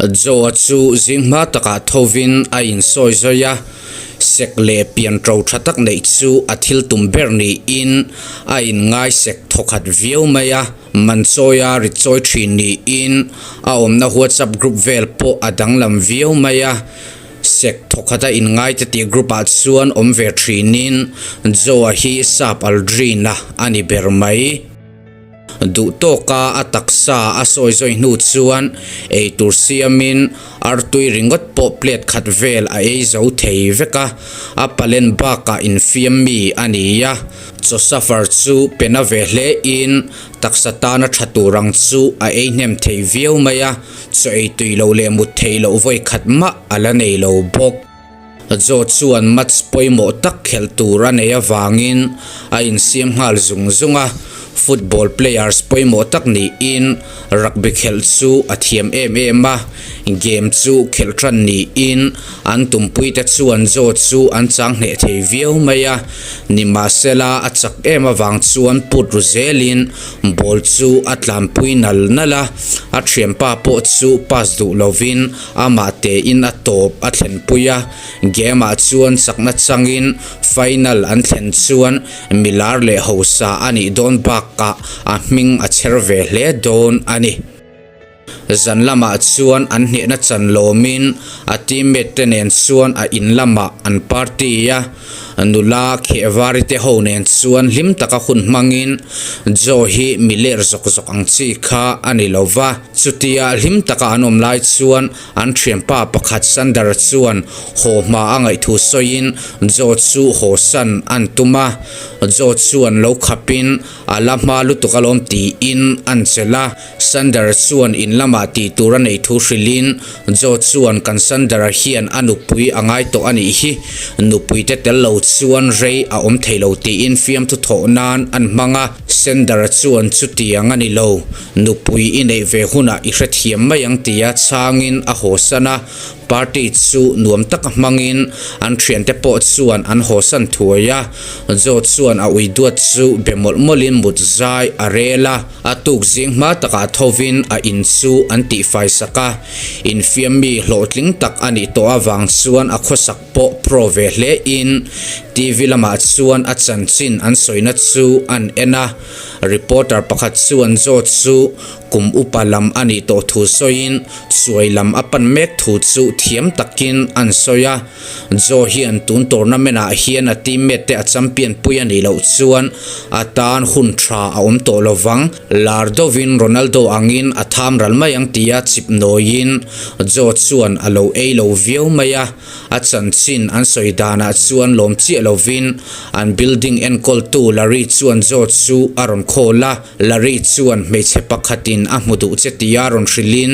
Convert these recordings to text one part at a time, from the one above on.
Joe-a chu zing hma takah thovin a insawi zawi a, sek leh pian ṭo ṭha tak neih chu a thil tum ber niin a inngai sek thawkhat viau mai a. Man chawia rit chawi ṭhin niin a awmna WhatsApp group vel pawh a danglam viau mai a. Sek thawkhata inngaite tih group ah chuan awm ve ṭhinin Joe-a hi sap Aldrin-a a ni ber mai. Duh tawka a taksa a sawi zawi hnu chuan eitur siamin artui ringawt pawh plate khat vel a ei zo thei vek a, a palen bakah infiam mi a ni a. Chaw suffer chu pe na ve hle in taksa tana tha tur ang chu a ei hnem thei viau mai a, chaw ei tui loh leh mut theih loh vawi khat mah a la nei lo bawk. Joe chuan match pawimawh tak khelh tur a nei avangin a insiam nghal zung zung a, football players pawimawh tak niin rugby khelh chu a thiam em em a, game chu khelh tan niin an tumpuite chuan Joe chu an chang hneh thei viau mai a, nimahsela a chak em avang chuan put ru zelin ball chu a tlanpui nal nal a, a thianpa pawh chu pass duh lovin Amah tein a tawp a thlenpui a, game ah chuan chakna changin final an thlen chuan milar leh hausa a nih dawn bakah a hming a chher ve hle dawn a ni. Zan lamah chuan an hnehna chan lawmin a teammate te nen chuan a in lamah an party a, Nula Khehvari te ho nen chuan hlim taka hun hmangin Joe hi mi ler zawk zawk ang chi kha a ni lo va. Chutia hlim taka an awm lai chuan an thianpa pakhat Sander chuan haw hma a ngaihthu sawiin Joe chu haw san an tum a. Joe chuan lo khapin a la hma lutuk alawm tiin an chelh a. Sander chuan in lamah tih tur a neih thu hrilhin Joe chuan kan Sander hian a nupui a ngai tawh a nih hi, nupui te tel lo chuan rei a awm thei lo tiin fiamthu thawh nan an hmang a. Sander chuan chutiang a ni lo, nupui i neih ve hunah i hrethiam mai ang tia chhangin a hawsan a. Party chu nuam taka hmangin an thiante pawh chuan an hawsan thuai a, Joe chuan a ui duat chu be mawlh mawlhin mut zai a rel a, a tuk zing hma takah thovin a in chu an tihfai sak a, infiam mi hlawhtling tak a nih tawh avang chuan a khawsak pawh pro ve hle in TV lamah chuan a chanchin an sawina chu an en a, reporter pakhat chuan Joe chu Kum upa lam a nih tawh thu sawiin suai lam a pan mek thu chu thiam takin an sawi a. Joe hian tun tournament ah hian a teammate te a champion pui a nih loh chuan a tan hun tha a awm tawh lovang. Lar deuhin Ronaldo angin a tham ral mai ang tia chip nawiin Joe chuan a lo ei lo viau mai a. A chanchin an sawi danah chuan lawm chiah lovin an building enkawltu Larry chuan Joe chu a rawn call a. Larry chuan hmeichhe pakhatin a hmu duh che tia rawn hrilhin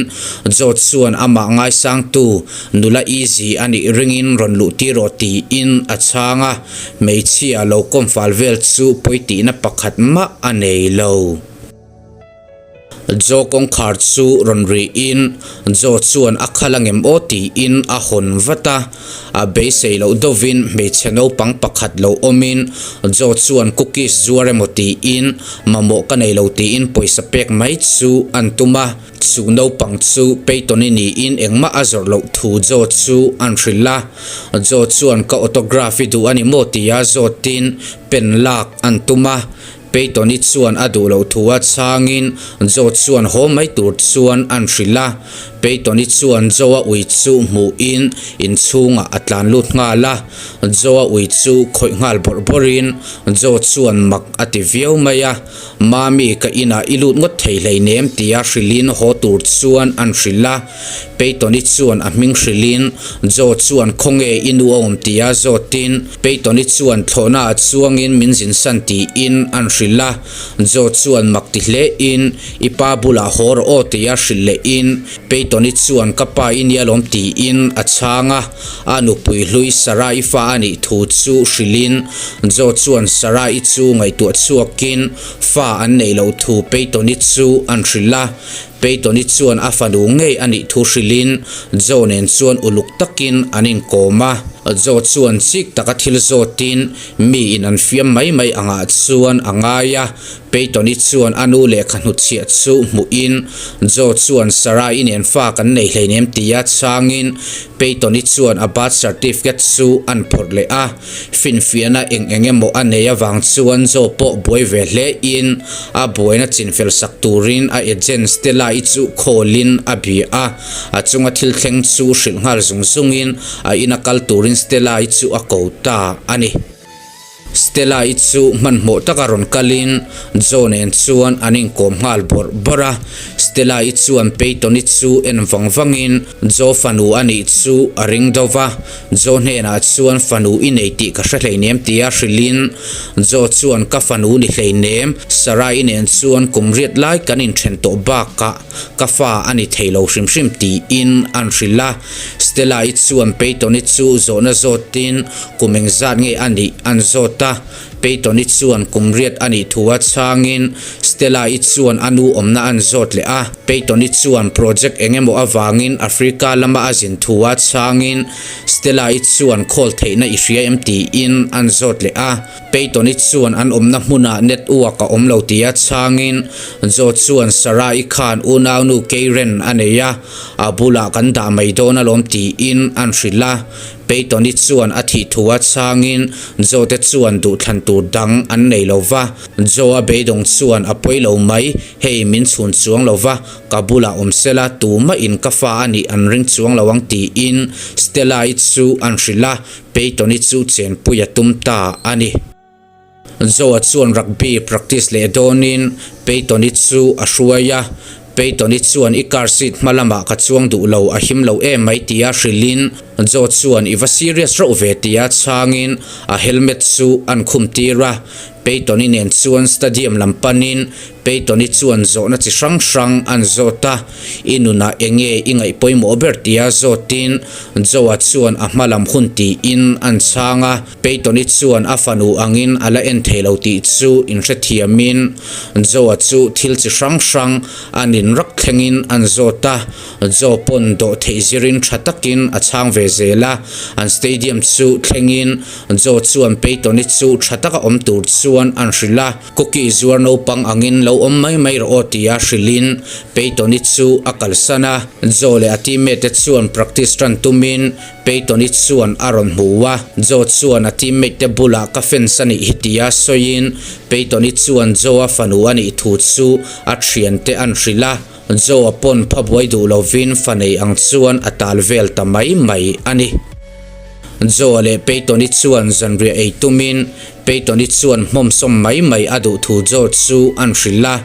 Joe chuan amah ngaisangtu nula Izzy a nih ringin rawn luh tir rawh tiin a chhang a, hmeichhia lo kawm fal vel chu pawi tihna pakhat mah a nei lo. Joe kawngkhar chu rawn rihin Joe chuan a khal angem aw tiin a hawn vat a. A beisei loh deuhvin hmeichhe naupang pakhat lo awmin Joe chuan cookies zuar emaw tiin mamawh ka nei lo tiin pawisa pek mai chu an tum a. Chu naupang chu Peyton-i niin engmah a zawrh loh thu Joe chu an hrilh a. Joe chuan ka autograph i duh a ni maw tia zawtin pen lak an tum a. Peyton-i chuan a duh loh thu a chhangin Joe chuan haw mai tur chuan an hrilh a. Peyton-i chuan Joe-a ui chu hmuhin inchhungah a tlan lut nghal a. Joe-a ui chu khawih nghal bawrh bawrhin Joe chuan mak a ti viau mai a. Mami, ka inah i lut ngawt thei hleinem tia hrilhin haw tur chuan an hrilh a. Peyton-i chuan a hming hrilhin Joe chuan khawnge i nu a awm tia zawtin Peyton-i chuan thlawhna ah chuangin min zinsan tiin an hrilh a. Joe chuan mak ti hlein i pa bulah haw rawh aw tia hrilh lehin Peyton-i chuan ka pa i nia lawm tiin a chhang a. A nupui hlui Sarah-i fa a nih thu chu hrilhin Joe chuan Sarah-i chu ngaihtuah chhuakin fa an neih loh thu Peyton-i chu an hrilh a. Peyton-i chuan a fanu ngei a nih thu hrilhin Joe nen chuan uluk takin an inkawm a. Joe chuan chik taka thil zawtin miin an fiam mai mai angah chuan a ngai a. Peyton-i chuan a nu lehkha hnutchhiah chu hmuhin Joe chuan Sarah-i nen fa kan nei hleinem tia chhangin Peyton-i chuan a birth certificate chu an phawrh leh a. Finfiahna eng eng emaw a nei avang chuan Joe pawh buai ve hle in a buaina chinfel sak turin a agent Stella-i chu call-in a bia a. A chunga thil thleng chu hrilh nghal zung zungin a ina kal turin Stella-i chu a ko ta a ni. Stella-i chu hmanhmawh taka rawn kalin Joe nen chuan an inkawm nghal bawrh bawrh a. Stella-i chuan Peyton-i chu en vang vangin Joe fanu a nih chu a ring deuh va. Joe hnenah chuan fanu i nei tih ka hre hleinem tia hrilhin Joe chuan ka fanu ni hleinem, Sarah-i nen chuan kum riat lai kan inthen tawh bakah ka fa a ni thei lo hrim hrim tiin an hrilh a. Stella-i chuan Peyton-i chu zawhna zawtin kum engzat nge a nih an zawt a. Peyton-i chuan kum riat a nih thu a chhangin Stella-i chuan a nu awmna an zawt leh a. Peyton-i chuan project eng emaw avangin Africa lama a zin thu a chhangin Stella-i chuan khawl theihna i hria em tiin an zawt leh a. Peyton-i chuan an awmna hmunah network a awm lo tia chhangin Joe chuan Sarah-i khan unaunu Keiren a nei a, a bulah kan dah mai dawn alawm tiin an hrilh a. Peyton-i chuan a thih thu a chhangin Joe te chuan duhthlan tur dang an nei lo va, Joe-a beidawng chuan a pawi lo mai, hei min chhun chuang lo va, ka bulah awm sela tumah in ka fa a nih an ring chuang lo ang tiin Stella-i chu an hrilh a, Peyton-i chu chenpui a tum ta a ni. Joe-a chuan rugby practice leh dawnin Peyton-i chu a hruai a, Peyton-i chuan i car seat hma lamah ka chuang duh lo, a him lo em mai tia hrilhin Joe chuan i va serious reuh ve tia chhangin a helmet chu an khum tir a. Peyton-i nen chuan stadium lam panin Peyton-i chuan zawhna chi hrang hrang an zawt a, I nunah eng nge i ngaih pawimawh ber tia zawtin Joe-a chuan a hma lam hun tiin an chhang a. Peyton-i chuan a fanu angin a la en thei lo tih chu inhrethiamin Joe-a chu thil chi hrang hrang an inrak thlengin an zawt a, Joe pawn dawh theih zirin tha takin a chhang ve zel a, an stadium chu thlengin Joe chuan Peyton-i chu tha taka awm tur chuan an hrilh a, Cookie zuar naupang angin lo awm mai mai rawh aw tia hrilhin Peyton-i chu a kalsan a, Joe leh a teammate te chuan practice tan tumin Peyton-i chuan a rawn hmu a, Joe chuan a teammate te bulah ka fans a nih hi tia sawiin Peyton-i chuan Joe-a fanu a nih thu chu a thiante an hrilh a, Joe-a pawn pha buai duh lovin fa nei ang chuan a tal vel ta mai mai a ni. Joe-a leh Peyton-i chuan zanriah ei tumin Peyton-i chuan hmawmsawm mai mai a duh thu Joe chu an hrilh a,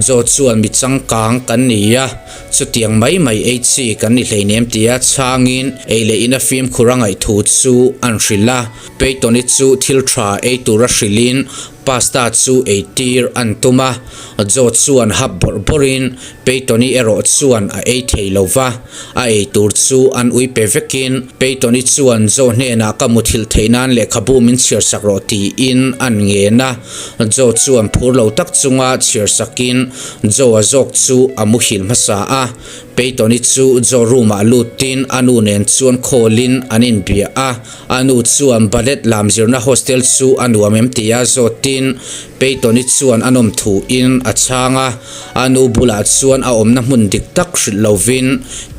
Joe chuan mi changkang kan ni a, Chutiang mai mai ei chi kan ni hleinem tia chhangin ei leh ina fimkhur a ngaih thu chu an hrilh a. Peyton-i chu thil tha ei tura hrilhin pasta chu ei tir an tum a. Joe chuan hap bawrh bawrhin Peyton-i erawh chuan a ei thei lo va. A ei tur chu an ui pe vekin Peyton-i chuan Joe hnenah ka muthilh theih nan lehkhabu min chhiar sak rawh tiin an ngen a. Joe chuan phur lo tak chunga chhiar sakin Joe-a zawk chu a muhil hmasa a, Peyton-i chu Joe room-ah lutin a nu nen chuan call-in an inbia a, a nu chuan ballet lam zirna hostel chu a nuam em tia zawtin Peyton-i chuan a nawm thuin a chhang a, a nu bulah chuan a awmna hmun dik tak hrilh lovin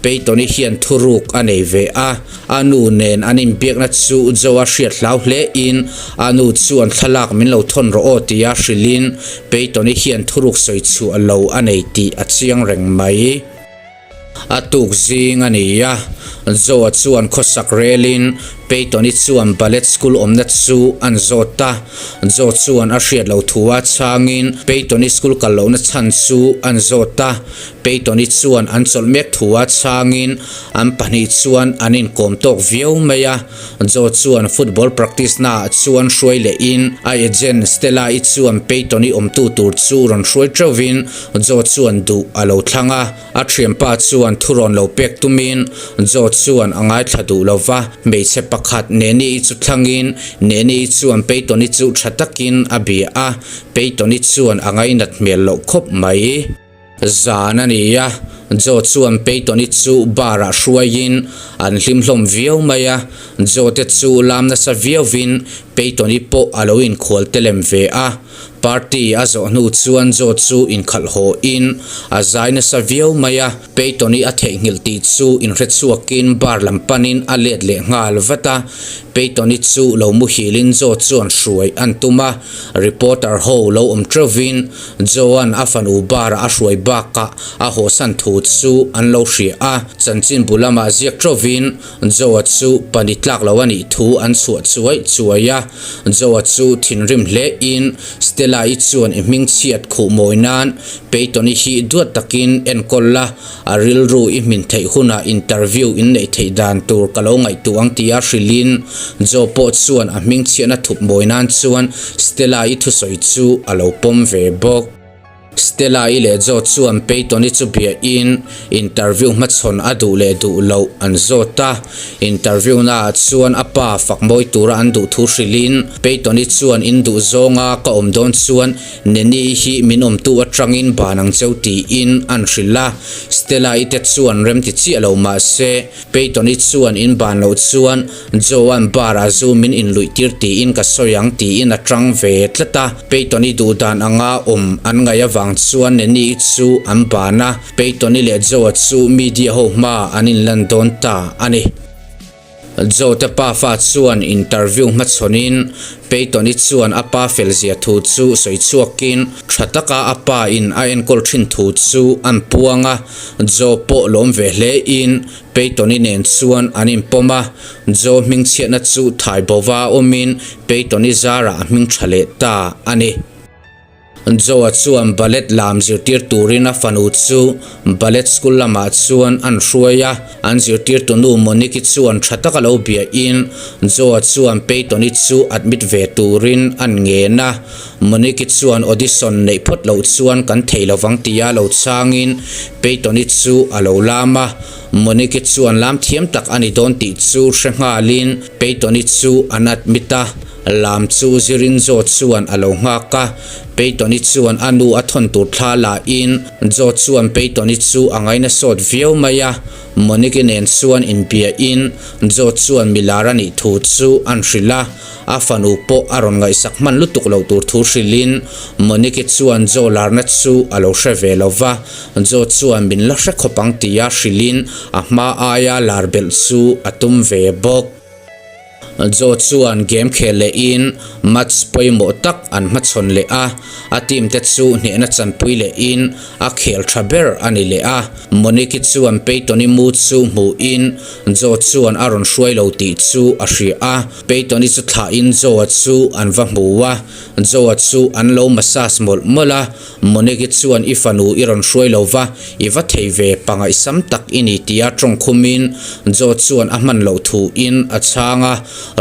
Peyton-i hian thuruk a nei ve a. A nu nen an inbiakna chu Joe-a hriat hlau hlein a nu chuan thlalak min lo thawn rawh aw tia hrilhin Peyton-i hian thuruk sawi chhuah lo a nei tih a chiang reng mai. A tuk zing a ni a, Joe-a chuan khawsak relin Peyton-i chuan ballet school awmna chu an zawt a. Joe chuan a hriat loh thu a chhangin Peyton-i school kal lohna chhan chu an zawt a. Peyton-i chuan an chawlh mek thu a chhangin An pahnih chuan an inkawm tawk viau mai a, Joe chuan football practice naah chuan hruai lehin a agent Stella-i chuan Peyton-i awmtu tur chu rawn hruai teuhvin Joe chuan duh a lo thlang a. A thianpa chuan thurawn lo pek tumin Joe chuan a ngaithla duh lo va, hmeichhe pakhat Neni-i chu thlangin Neni-i chuan Peyton-i chu tha takin a bia a, Peyton-i chuan a ngainat hmel loh khawp mai. Zan a ni a, Joe chuan Peyton-i chu bar-ah hruaiin an hlim hlawm viau mai a, Joe te chu lam nasa viauvin Peyton-i pawh a lo inkhual te lem ve a. Party a zawh hnu chuan Joe chu inkhalh haw in a zai nasa viau mai a, Peyton-i a theihnghilh tih chu inhrechhuakin bar lam panin a let leh nghal vat a. Peyton-i chu lo muhilin Joe chuan hruai an tum a, reporter ho lo awm teuhvin Joe-a'n a fanu bar-ah a hruai bakah a hawsan thu chu an lo hria a, chanchinbu lamah ziak teuhvin Joe-a chu pani tlak lo a nih thu an chhuah chuai chuai a. Joe-a chu thinrim hlein Stella-i chuan i hmingchhiat khuh mawi nan Peyton-i hi duat takin enkawl la, a rilru i hmin theih hunah interview in neih theih dan tur ka lo ngaihtuah ang tia hrilhin Joe pawh chuan a hmingchhiatna thup mawi nan chuan Stella-i thusawi chu a lo pawm ve bawk. Stella-i leh Joe chuan Peyton-i chu biahin interview hmachhawn a duh leh duh loh an zawt a. Interview naah chuan a pa fak mawi tura an duh thu hrilhin Peyton-i chuan in duh zawnga ka awm dawn chuan Nanny-i hi min awmtu atangin ban ang cheu tiin an hrilh a. Stella-i te chuan remti chiah lo mahse Peyton-i chuan in ban loh chuan Joe-a'n bar-ah zu min inluih tir tiin ka sawi ang tiin a tang ve tlat a. Peyton-i duh dan anga awm an ngaih avang chuan Nanny-i chu an ban a, Peyton-i leh Joe-a chu media ho hmaah an inlan dawn ta a ni. Joe te pafa chuan interview hmachhawnin Peyton-i chuan a pa felzia thu chu sawi chhuakin tha taka a pa in a enkawl thin thu chu an puang a, Joe pawh lawm ve hle in Peyton-i nen chuan an inpawm a, Joe hmingchhiatna chu thai bova awmin Peyton-i zarah a hming tha leh ta a ni. Joe-a chuan ballet lam zirtir turin a fanu chu ballet school lamah chuan an hruai a, an zirtirtunu Monique-i chuan tha taka lo biahin Joe-a chuan Peyton-i chu admit ve turin an ngen a. Monique-i chuan audition neih phawt loh chuan kan thei lovang tia lo changin Peyton-i chu a lo lam a. Monique-i chuan lam thiam tak a ni dawn tih chu hre nghalin Peyton-i chu an admit a. Lam chu zirin Joe chuan a lo nghak a, Peyton-i chuan a nu a thawn tur thla la in Joe chuan Peyton-i chu a ngaina sawt viau mai a, Monique-i nen chuan inbia in Joe chuan milar a nih thu chu an hrilh a, a fanu pawh a rawn ngaihsak hman lutuk loh tur thu hrilh in Monique-i chuan Joe larna chu a lo hre ve lo va, Joe chuan min la hre khawp ang tia hrilh in a hma aia lar belh chu a tum ve bawk. Joe chuan game khel lehin match pawimawh tak an hmachhawn leh a, a team te chu hnehna chanpui lehin a khel tha ber a ni leh a. Monique chuan Peyton-i mu chu hmuhin Joe chuan a rawn hruai lo tih chu a hria a, Peyton-i chu thlahin Joe-a chu an va hmu a, Joe-a chu an lo massage mawlh mawlh a, Monique chuan i fanu i rawn hruai lo va, i va thei ve pangaihsam tak i ni tia tawng khumin Joe chuan a hman loh thu in a chhang a,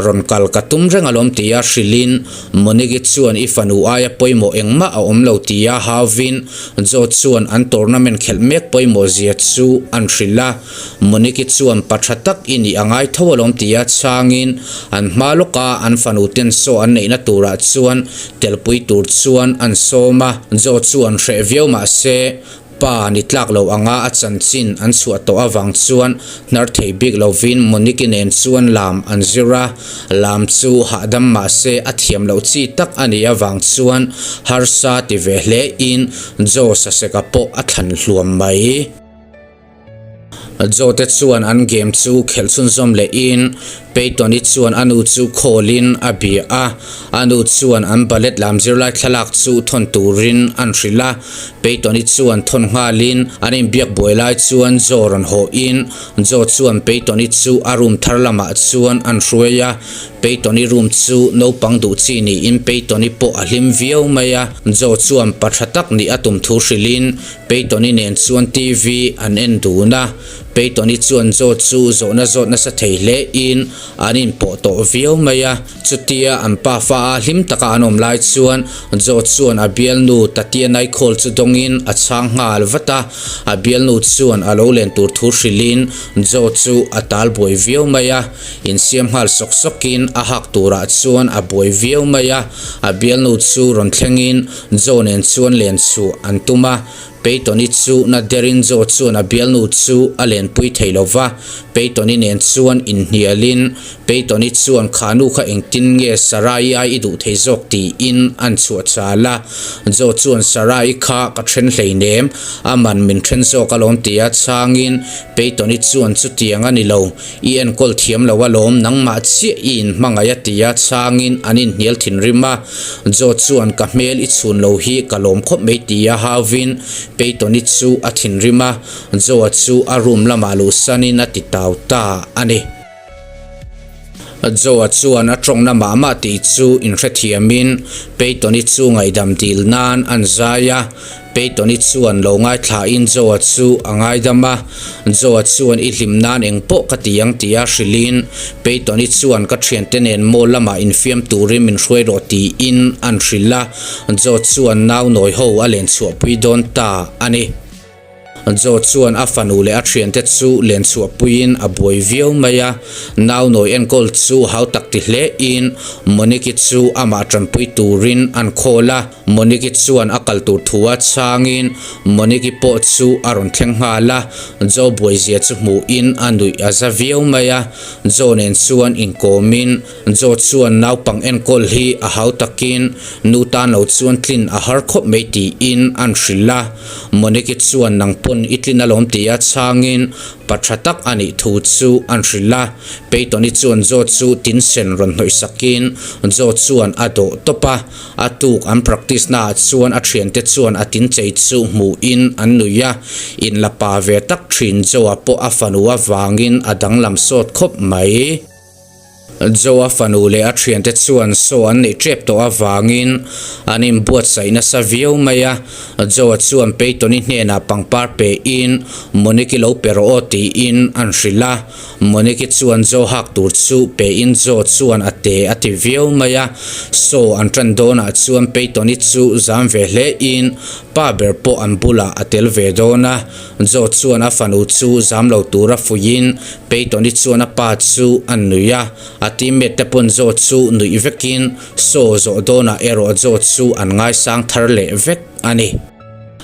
rawn kal ka tum reng alawm tia hrilhin Monique chuan i fanu aia pawimawh engmah a awm lo tia hauvin Joe chuan an tournament khelh mek pawimawh zia chu an hrilh a, Monique chuan pa tha tak i nih a ngai tho alawm tia chhangin an hma lawka an fanu ten saw an neihna turah chuan telpui tur chuan an sawm a, Joe chuan hreh viau mah se pa ni tlak lo anga a chanchin an chhuah tawh avang chuan hnar thei bik lovin Monique nen chuan lam an zir a, lam chu hahdam mah se a thiam loh chi tak a nih avang chuan harsa ti ve hle in Joe saseka pawh a thlan hluam mai. Joe te chuan an game chu khelh chhunzawm lehin Peyton-i chuan a nu chu call-in a bia a, a nu chuan an ballet lam zirlai thlalak chu thawn turin an hrilh a. Peyton-i chuan thawn nghalin an inbiak buai lai chuan Joe rawn hawhin Joe chuan Peyton-i chu a room thar lamah chuan an hruai a. Peyton-i room chu naupang duh chi niin Peyton-i pawh a hlim viau mai a, Joe chuan pa tha tak nih a tum thu hrilhin Peyton-i nen chuan TV an en dun a, Peyton-i chuan Joe chu zawhna zawt nasa thei hle in an inpawh tawh viau mai a. Chutia an pafa a hlim taka an awm lai chuan Joe chuan a bialnu Tatiana-i call chu dawngin a chhang nghal vat a, a bialnu chuan a lo len tur thu hrilhin Joe chu a tal buai viau mai a, insiam nghal sawk sawkin a hak turah chuan a buai viau mai a, a bialnu chu rawn thlengin Joe nen chuan len chhuah an tum a, Peyton-i chu na derin Joe chuan a bialnu chu a lenpui thei lo va, Peyton-i nen chuan inhnialin Peyton-i chuan kha nu kha engtin nge Sarah-i ai i duh thei zawk tiin an chhuah chal a. Joe chuan Sarah-i kha ka then hleinem, a man min then zawk alawm tia chhangin Peyton-i chuan chutiang a ni lo, i enkawl thiam lo alawm, nangmah chiah i inhmangaih a tia chhangin an inhnial thinrim a. Joe chuan ka hmel i chhun lo hi ka lawm khawp mai tia hauvin Peyton-i chu a thinrim a, Joe-a chu a room lamah luhsanin a ti tau ta a ni. Joe-a chuan a tawngna mah mah tih chu inhrethiamin Peyton-i chu ngaihdam dil nan an zai a. Peyton-i chuan lo ngaithlain Joe-a chu a ngaidam a. Joe-a chuan i hlim nan eng pawh ka ti ang tia hrilhin Peyton-i chuan ka thiante nen mall lamah infiam turin min hruai rawh tiin an hrilh a. Joe chuan nau nawi ho a len chhuahpui dawn ta a ni. Joe chuan a fanu leh a thiante chu len chhuahpuiin a buai viau mai a, nau nawi enkawl chu hau tak ti hlein Monique-i chu amah tanpui turin an khawl a. Monique-i chuan a kal tur thu a chhangin Monique-i pawh chu a rawn thleng nghal a, Joe buaizia chu hmuhin a nuih a za viau mai a. Joe nen chuan inkawmin Joe chuan naupang enkawl hi a hau takin nu tan lo chuan tlin a har khawp mai tiin an hrilh a. Monique chuan nang pawn i tlin alawm tia chhangin pa tha tak a nih thu chu an hrilh a. Peyton-i chuan Joe chu tin sen rawn hnawih sakin Joe chuan a dawh tawp a. A tuk an practice naah chuan a thiante chuan a tin chei chu hmuhin an nui a. Inla pa ve tak thin Joe-a pawh a fanu avangin a danglam sawt khawp mai. Joe-a fanu leh a thiante chuan saw an neih tep tawh avangin an inbuatsaih nasa viau mai a. Joe-a chuan Peyton-i hnenah pangpar pein Monique-i lo pe rawh aw tiin an hrilh a. Monique-i chuan Joe hak tur chu pein Joe chuan a te a ti viau mai a. Saw an tan dawnah chuan Peyton-i chu zam ve hlein pa ber pawh an bulah a tel ve dawn a. Joe chuan a fanu chu zam lo tura fuiin Peyton-i chuan a pa chu a nui a, a teammate te pawn Joe chu nuih vekin show zawh dawnah erawh Joe chu an ngaisang thar leh vek a ni.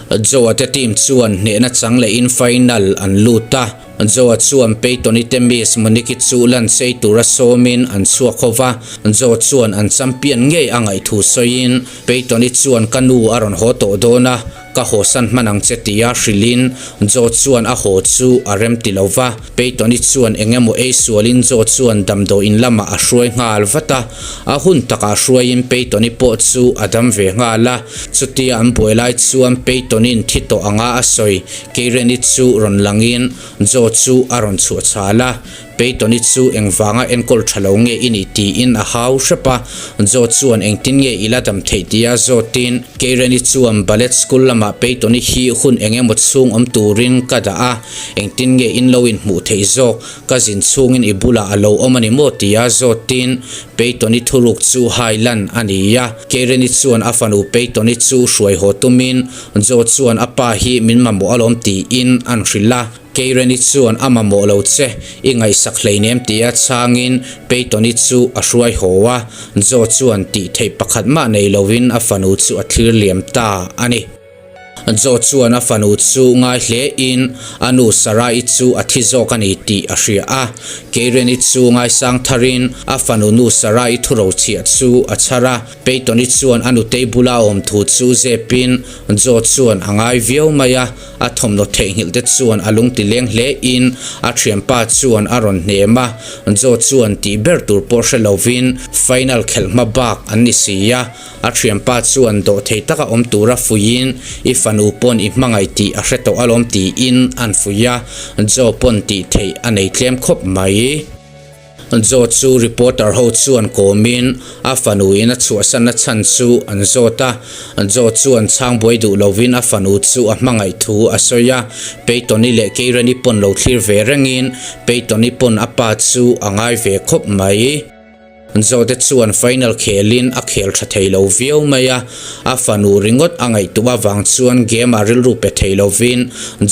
Joe-a te team chuan hnehna chang lehin final an lut a, Joe-a chuan Peyton-i te miss Monique-i chu lan chei tura sawmin an chhuak ho va, Joe chuan an champion ngei a ngaih thu sawiin Peyton-i chuan ka nu a rawn haw tawh dawn a, Ka hawsan hman ang che tia hrilhin Joe chuan a haw chu a rem ti lo va. Peyton-i chuan eng emaw ei sualin Joe chuan damdawiin lamah a hruai nghal vat a. A hun takah hruaiin Peyton-i pawh chu a dam ve nghal a. Chutia an buai lai chuan Peyton-i'n thi tawh anga a sawi Keiren-i chu rawn langin Joe chu a rawn chhuah chhal a. Peyton-i chu engvanga enkawl tha lo nge i nih tiin a hau hrep a, Joe chuan engtin nge i la dam theih tia zawtin Keiren-i chuan ballet school lamah Peyton-i hi hun eng emaw chhung awm turin ka dah a, engtin nge in lo inhmuh theih zawk, ka zin chhungin i bulah a lo awm a ni maw tia zawtin Peyton-i thuruk chu hai lan a ni a, Keiren-i chuan a fanu Peyton-i chu hruai haw tumin Joe chuan a pa hi min mamawh alawm tiin an hrilh a. Keireni chuan a mamawh lo che, i ngaihsak hleinem tia chhangin Peyton-i chu a hruai haw a, Joe chuan tih theih pakhat mah nei lovin a fanu chu a thlir liam ta a ni. Joe chuan a fanu chu ngai hlein a nu Sarah-i chu a thi zawk a ni tih a hria a, Keireni chu ngaisang tharin a fanu nu Sarah-i thurochhiah chu a chhar a, Peyton-i chuan a nutei bula a awm thu chu zepin Joe chuan a ngai viau mai a, A thawmhnaw theihnghilh te chuan a lung ti leng hle in a thianpa chuan a rawn hnem a, Joe chuan tih ber tur pawh hre lovin final khelh hma bak an ni si a, a thianpa chuan dawh thei taka awm tura fuihin i fanu pawn i hmangaih tih a hre tawh alawm tiin an fuih a, Joe pawn tih theih a nei tlem khawp mai. Joe chu reporter ho chuan kawmin a fanu in a chhuahsanna chhan chu an zawt a. Joe chuan chhang buai duh lovin a fanu chu a hmangaih thu a sawi a. Peyton-i leh Keiren-i pawn lo thlir ve rengin Peyton-i pawn a pa chu a ngai ve khawp mai. Joe te chuan final khelin a khel tha thei lo viau mai a. A fanu ringawt a ngaihtuah avang chuan game ah rilru pe thei lovin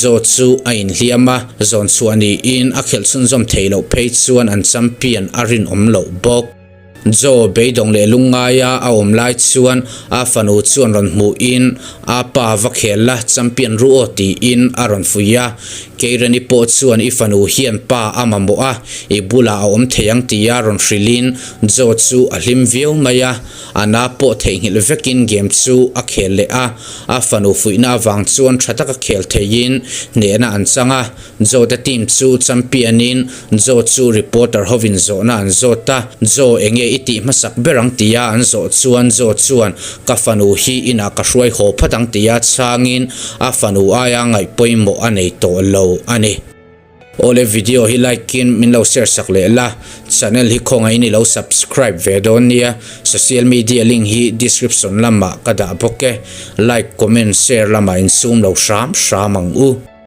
Joe chu a inhliam a, zawn chhuah niin a khelh chhunzawm theih loh phei chuan an champion a rinawm loh bawk. Joe beidawng leh lungngaia a awm lai chuan a fanu chuan rawn hmuhin a pa va khel la champion ru aw tiin a rawn fuih a. Keirani pawh chuan i fanu hian pa a mamawh a, i bulah a awm thei ang tia rawn hrilhin Joe chu a hlim viau mai a. A na pawh theihnghilh vekin game chu a khel leh a, a fanu fuihna avang chuan tha taka khel theihin hnehna an chang a. Joe te team chu champion in Joe chu reporter hovin zawhna an zawt a, Joe enge i tih hmasak ber ang tia an zawh chuan Joe chuan ka fanu hi inah ka hruai haw phat ang tia chhangin a fanu aia ngaih pawimawh a nei tawh lo a ni. Awle video hi like in min lo share sak leh la, channel hi khawngaihin i lo subscribe ve dawn nia, social media link hi description lamah ka dah bawk e, like comment share lamah insum lo hram hram ang u.